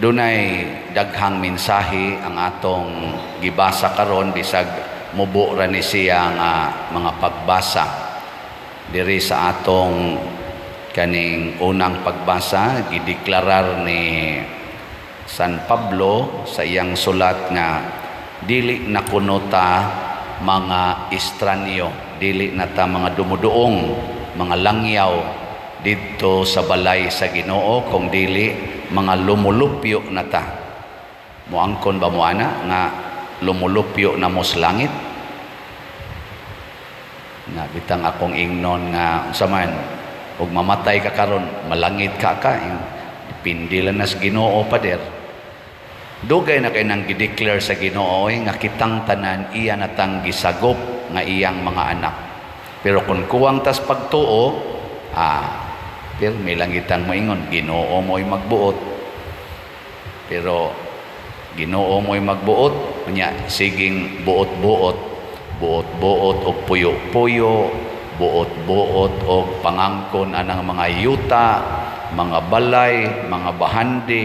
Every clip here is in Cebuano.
Dunay daghang mensahe ang atong gibasa karon, bisag mubo ra ni siya nga mga pagbasa. Diri sa atong kaning unang pagbasa, gideklarar ni San Pablo sa iyang sulat nga dili na kuno ta mga estranyo, dili na ta mga dumuduong, mga langyaw didto sa balay sa Ginoo, kung dili mga lumulupyo na ta. Moangkon ba mo ana nga lumulupyo na mo sa langit? Na bitang akong ingnon nga unsa man ug mamatay ka karon, malangit ka ka? Depende lang na sa Ginoo, pader. Dugay na kay nang gideclare sa Ginoo nga kitang tanan iya natang gisagop nga iyang mga anak. Pero kung kuwang tas pagtuo, pirmi lang itang moingon, "Ginoo mo'y magbuot." Pero Ginoo mo'y magbuot, unya siging buot-buot, buot-buot og puyo-puyo, buot-buot og pangangkon anang mga yuta, mga balay, mga bahandi,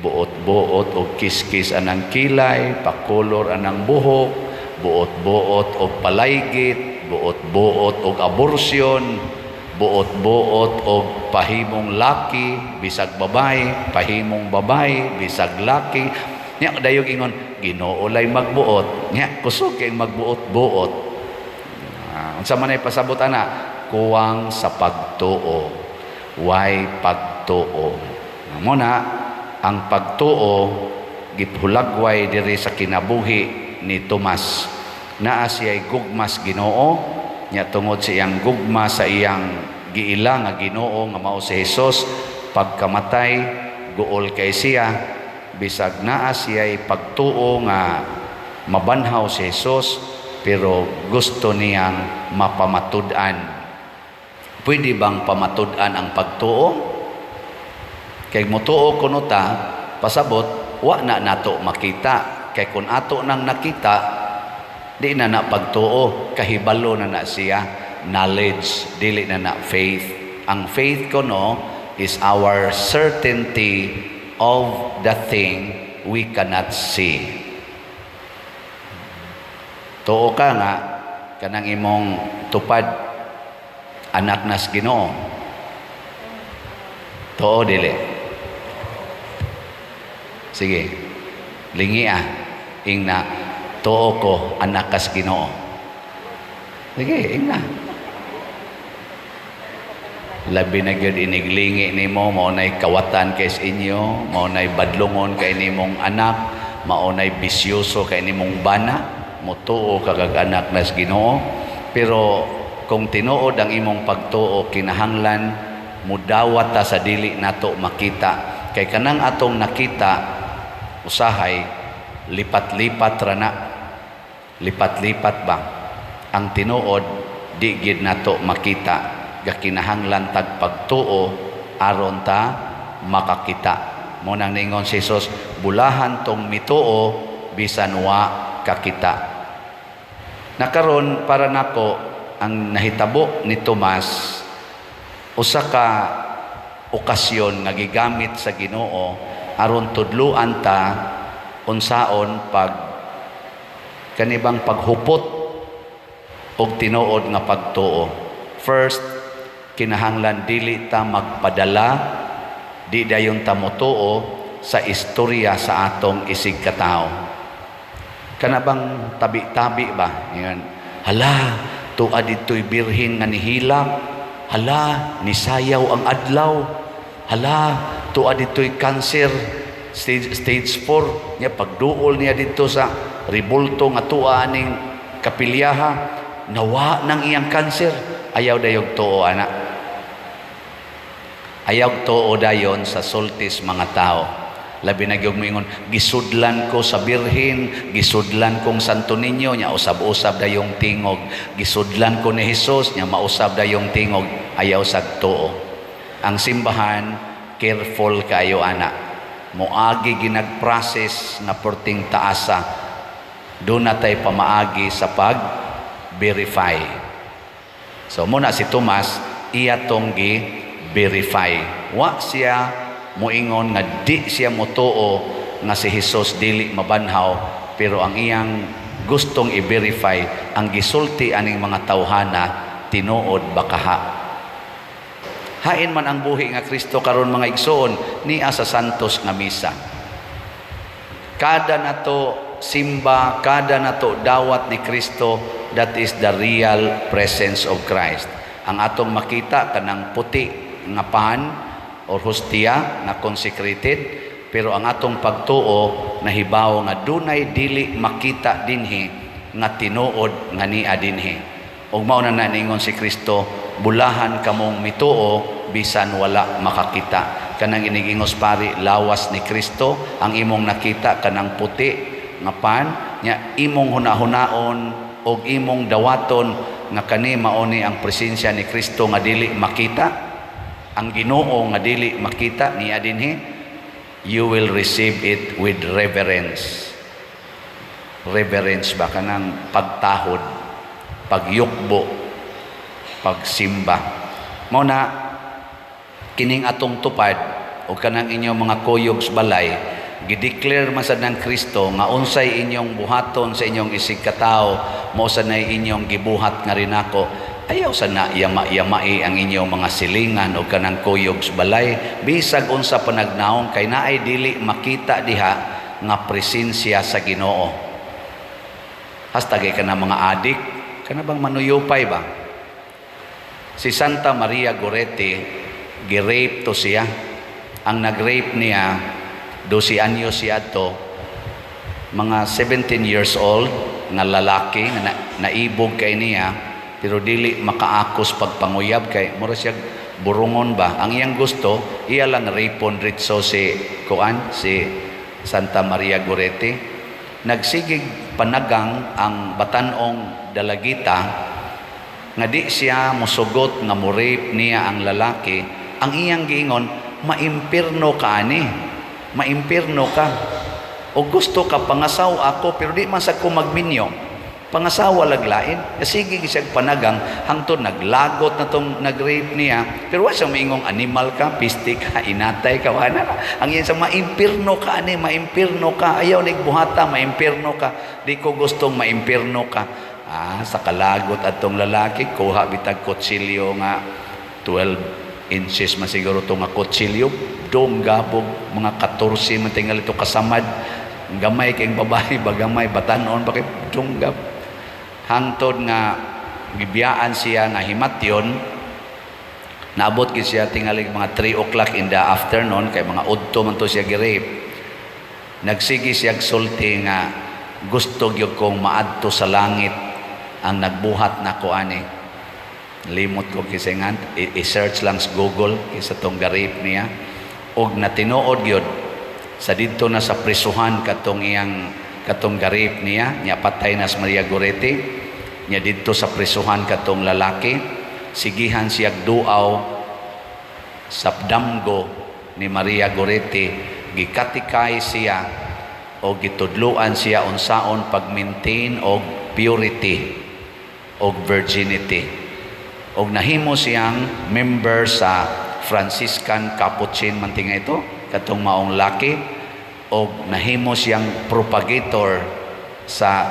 buot-buot og kiskis anang kilay, pakulor anang buhok, buot-buot og palaygit, buot-buot og aborsyon, buot-buot og pahimong laki bisag babay, pahimong babay bisag laki. Nya dayog ingon, "Ginoo lay magbuot." Nya kusog kay magbuot-buot. Unsa man ay pasabot ana? Kuwang sa pagtuo. Way pagtuo. Mo na ang pagtuo gihulagway diri sa kinabuhi ni Tomas. Naa siya'y gugmas Ginoo, nya tungod sa iyang gugma sa iyang giila nga Ginoo nga mao si Jesus, pagkamatay guol kay siya, bisag naa siya'y pagtuo nga mabanhaw si Jesus, pero gusto niyang mapamatud-an. Pwede bang pamatud-an ang pagtuo? Kay mutuo kuno ta, pasabot wa na nato makita, kay kung ato nang nakita, di na na pagtuo, kahibalo na na siya, knowledge, dili na na faith. Ang faith kuno is our certainty of the thing we cannot see. Tuo ka nga kanang imong tupad anak nas Ginoo? Tuo dili? Sige, lingi ah. Ingna, "Tuo ko anak kas Ginoo." Sige, ingna. Labi na gyud iniglingi nimo, mao nay kawatan kay sa inyo, mao nay badlongon kay nimong anak, mao nay bisyoso kay nimong bana, motuo ka kag anak nas Ginoo. Pero kung tinuod ang imong pagtuo, kinahanglan mudawat ta sa dili nato makita, kay kanang atong nakita usahay lipat-lipat ra na, lipat-lipat ba. Ang tinuod di gid nato makita, gakinahanglan tag pagtuo aron ta makakita. Mo nang ningon si Jesus, "Bulahan tong mituo bisan wa kakita." Nakaron para nako, ang nahitabo ni Tomas usa ka okasyon nga gigamit sa Ginoo aron tudluan ta unsaon pag kanibang paghupot og tinuod nga pagtuo. First, kinahanglan dili ta magpadala, di dayon ta motuo sa istorya sa atong isig katao. Kana bang tabi-tabi ba? Yan. "Hala, tua dito'y birhen nga nihilak. Hala, nisayaw ang adlaw. Hala, tua dito'y cancer stage 4 niya." Pagduol niya dito sa ribulto nga tua aning kapilyaha, nawa ng iyang cancer. Ayaw dayog tuo ana. Ayaw tuo dayon sa sultis mga tao. Labi na gyud moingon, "Gisudlan ko sa birhen, gisudlan kong Santo Niño," nya usab-usab dayong tingog. "Gisudlan ko ni Jesus," nya mausab dayong tingog. Ayaw sag tuo. Ang simbahan, careful kayo ana. Moagi ginag-process nga perting taasa. Doon na tay pamaagi sa pag-verify. So muna si Tomas, iya tong gi-verify. Wa siya Moingon nga di siya motuo nga si Jesus dili mabanhaw, pero ang iyang gustong i-verify ang gisulti aning mga tawhana, tinuod ba kaha. Hain man ang buhi nga Kristo karon, mga igsoon, niya sa Santos nga Misa. Kada nato simba, kada nato dawat ni Kristo, that is the real presence of Christ. Ang atong makita kanang puti nga pan or hostia nga consecrated, pero ang atong pagtuo nahibaw nga dunay dili makita dinhi nga tinuod nga niya dinhi. Ug mao na ningon si Kristo, "Bulahan kamong mituo bisan wala makakita." Kanang inigingos pari, lawas ni Kristo ang imong nakita, kanang puti nga pan nya, imong hunahunaon og imong dawaton nga kani mao ni ang presensya ni Kristo nga dili makita, ang Ginoo nga dili makita niya dinhi, you will receive it with reverence. Reverence ba, kanang pagtahod, pagyukbo, pagsimba. Mao na kining atong tupad o kanang inyong mga kuyog sa balay, gideclare man sad ng Kristo nga unsay inyong buhaton sa inyong isig katawo, mao sad nay inyong gibuhat nga rinako. Ayaw sa na yama-yamai ang inyong mga silingan o kanang kuyog sa balay, bisag unsa panagnaong, kay naay dili makita diha nga presensya sa Ginoo. Hasta kay kana mga adik, kana bang manuyupay ba? Si Santa Maria Goretti, gi-rape to siya. Ang nag-rape niya, 12 anyos siya ato, mga 17 years old nga lalaki nga naibog kay niya, pero dili makaakos pagpanguyab kay mura siya burungon ba. Ang iyang gusto, iya lang rapon ritso si kuan, si Santa Maria Goretti. Nagsigig panagang ang batanong dalagita nga di siya musugot nga mo-rape niya ang lalaki. Ang iyang giingon, "Maimpirno ka ani, maimpirno ka o gusto ka pangasaw ako, pero di man sa ko magminyo, pangasawa laglain." Sige siya panagang hangtod naglagot na tong nag-rape niya, pero wa siya maingong animal ka, pisti ka, inatay ka, wala na. Ang iyan sa, "Maimpirno ka ani, maimpirno ka, ayaw nig buhata, maimpirno ka, di ko gustong maimpirno ka." Ah, sa kalagot atong lalaki, kuha bitag kutsilyo nga 12 inches man siguro to nga kutsilyo, dong gabog mga 14 man tingali ito kasamad, gamay kay babae ba, gamay batanon pa kay dunggab, hangtod nga gibiyaan siya nga himatyon. Naabot gid siya tingali mga 3 o'clock in the afternoon, kay mga udto man to siya gi-rape. Nagsige siya sulti nga, "Gusto gyud kong maadto sa langit ang nagbuhat nako ani." Limot ko kasi nga, i-search lang sa Google kaysa tong ga-rape niya. Og natinuod gyud sa didto na sa prisuhan katong iyang katong ga-rape niya, niya patay na si Maria Goretti niya. Didto sa prisuhan katong lalaki, sigihan siya duaw sa damgo ni Maria Goretti, gikatikay siya o gitudluan siya unsaon pag-maintain og purity og virginity, og nahimo siyang member sa Franciscan Capuchin man tinga ito katong maong laki, og nahimo siyang propagator sa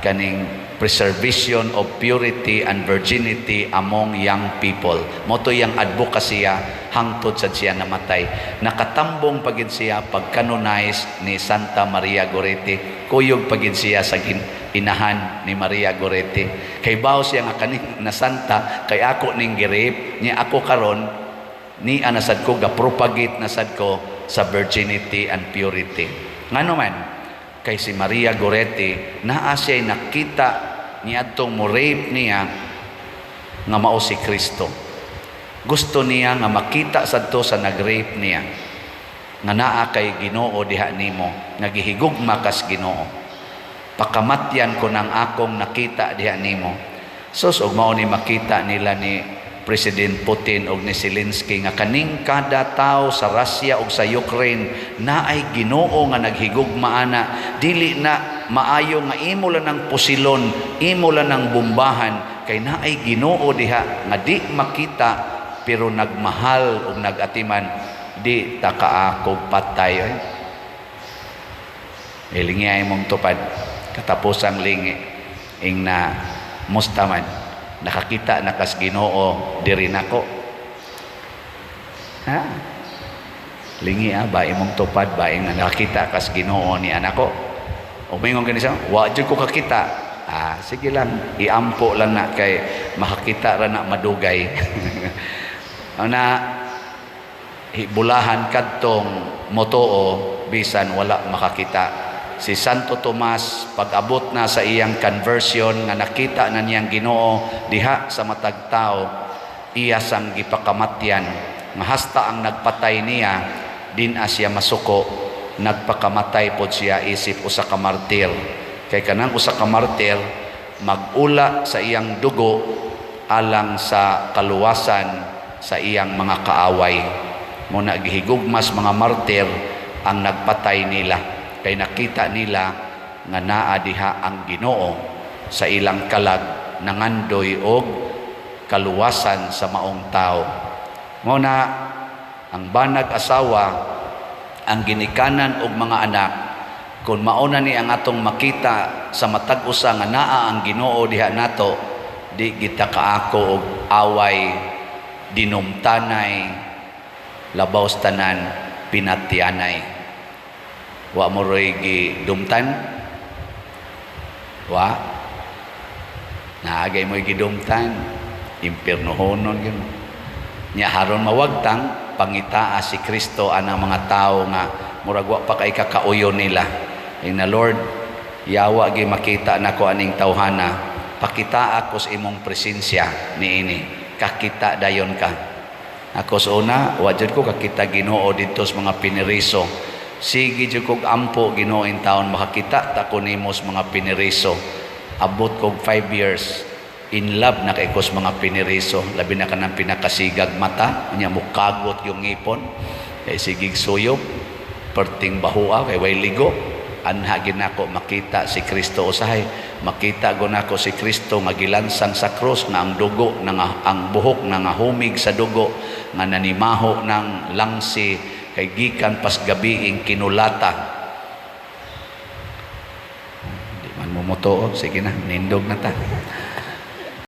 kaning preservation of purity and virginity among young people. Mao to yang advocacy hangtod sad siya namatay. Nakatambong pagid siya pag-canonize ni Santa Maria Goretti. Kuyog pagid siya sa inahan ni Maria Goretti. Kay bawo siya nga kaning na santa kay ako ning gi-rape niya, ako karon ni anasad ko ga-propagate na sad ko sa virginity and purity. Ngano man kay si Maria Goretti naa siya nakita niadtong mo rape niya nga mao si Kristo. Gusto niya nga makita sadto sa nag-rape niya nga naa kay Ginoo diha nimo, nga gihigugma kas Ginoo. Pakamatyan ko ng akong nakita diha nimo. Sus, og mao ni makita nila ni President Putin og ni Zelensky nga kaning kada tao sa Russia og sa Ukraine naay Ginoo nga naghigugma ana, dili na maayo nga imo lang ng pusilon, imo lang ng bombahan, kay naay Ginoo diha nga di makita pero nagmahal og nagatiman. Di ta kaakog patay oy. Ilingi ay mong tupad katapusang lingi, ing na musta man, nakakita na kas Ginoo diri nako, ha? Lingi ah, ba imong tupad ba ing nakakita kas Ginoo ni anako? O moingon gani siya, "Wa jud ko kakita." Ah, sige lang, iampo lang na kay makakita ra na madugay. Na bulahan kadtong motoo bisan wala makakita. Si Santo Tomas, pag-abot na sa iyang conversion nga nakita na niyang Ginoo diha sa matag tao, iya sang gipakamatyan nga hasta ang nagpatay niya din siya masuko, nagpakamatay pod siya isip usa ka martir, kay kanang usa ka martir magula sa iyang dugo alang sa kaluwasan sa iyang mga kaaway. Mo na gihigugmas mga martir ang nagpatay nila kay nakita nila nga naa diha ang Ginoo sa ilang kalag, nangandoy og kaluwasan sa maong tao. Mo na ang banag asawa, ang ginikanan og mga anak, kung mauna ni ang atong makita sa matag usa nga naa ang Ginoo diha nato, di kita kaako og away, dinumtanay, labaw sa tanan pinatyanay. Wa mo roy gidumtan? Wa naagay mo gidumtan, impiernohonon gyud mo nya. Haron mawagtang, pangitaa si Kristo anang mga tao nga murag wa pa kay kakauyon nila. Ing na, "Lord, yawa gi makita nako aning tawhana, pakita ako sa imong presensya niini." Kakita dayon ka. Ako sa una, wa jud ko kakita Ginoo didto sa mga piniriso. Sige jud kog ampo, "Ginoo, in taon makakita ta ko nimo sa mga piniriso." Abot kog 5 years, in love na kay ko sa mga piniriso, labi na kanang pinakasigag mata nya, mukagot yung ngipon kay sigig suyop, perting bahua kay way ligo. Anha ginako makita si Kristo usahay. Makita go nako si Kristo nga gilansang sa krus, nga ang dugo nga ang buhok nga humig sa dugo, nga nanimaho ng langsi kay gikan pas gabiing kinulata. Di man mo motoo, sige na, nindog na ta.